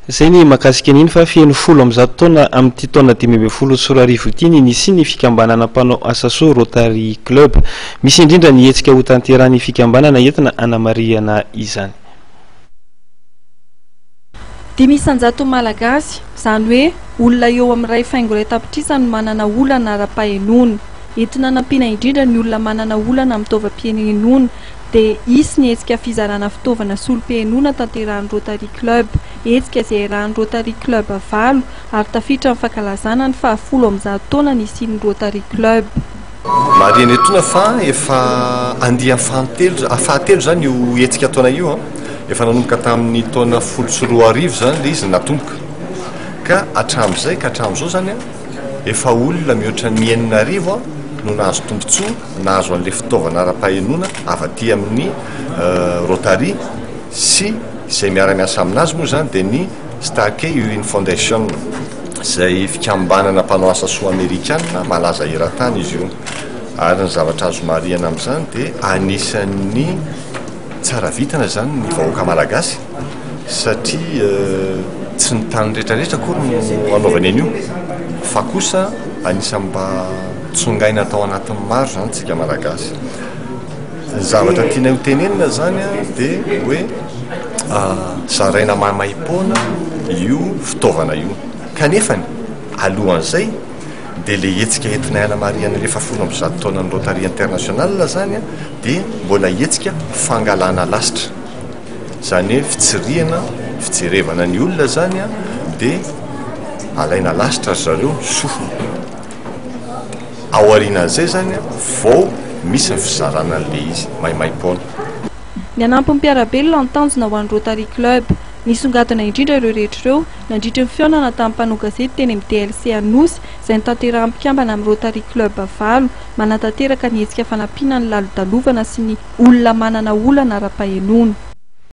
Izay ny mahakasika an'iny fa feno 110 taona amin'ity taona 2015 ity ny nisian'ny fikambanana mpanao asa soa Rotary Club. Misy indrindra ny hetsika hotanterahin'ny fikambanana entina hanamarihana izany. 5% Malagasy, izany hoe olona eo amin'ny 1,1 tapitrisa no manana olana ara-pahenoana. Entina hanampiana indrindra ny olona manana olana amin'ny taovam-pihainoana dia hisy ny hetsika fizarana fitaovana solom-pihainoana tanterahin'ny Rotary Club. Hetsika izay iarahan'ny Rotary Club valo ary tafiditra amin'ny fankalazana ny faha 110 taona nisian'ny Rotary Club. Marihana etoana fa efa andiany fahatelo fahatelo izany io hetsika ataonay io an. Efa nanomboka tamin'ny taona 2010 izany ilay izy natomboka. Ka hatramin'izay ka hatramin'izao izany an, efa olona mihoatra ny 6000 no nahazo tombontsoa nahazo an'ilay fitaovana ara-pahenoana avy aty amin'ny Rotary sy izay miara-miasa aminazy moa izany dia ny Starkey Urine Foundation izay fikambanana mpanao asa soa amerikana malaza eran-tany izy io. Ary ny zavatra azo marihana amin'izany dia anisan'ny tsara vintana izany ny vahoaka malagasy satria tsy ny tany rehetrarehetra akory no anaovany an'io fa kosa anisan'ny mba tsongaina tao anatin'ny maro izany tsika malagasy. Ny zavatra tianay ho tenenina izany dia hoe zaraina maimaimpoana io fitaovana io. Kanefany alohan'izay dia ilay hetsika entinay hanamarihana ilay faha 110 taonan'ny Rotary International izany dia mbola hetsika fangalana lasitra. Izany hoe fitsirihana, fijerevana ny olona izany dia alaina lasitra ry zareo ny sofina. Ao aorianan'izay izany vao misy ny fizarana an'ilay izy maimaimpoana. Ny hanampy ny mpiara-belona no tanjona ho an'ny Rotary Club. Nisongadina indrindra ireo rehetra ireo nandritry ny fihaonana tamin'ny mpanao gazety teny amin'ny DLC Anosy izay notanterahan'ny mpikambana amin'ny Rotary Club valo manatanteraka ny hetsika fanampiana ny lalodalovana sy ny olona manana olana ara-pahenoana.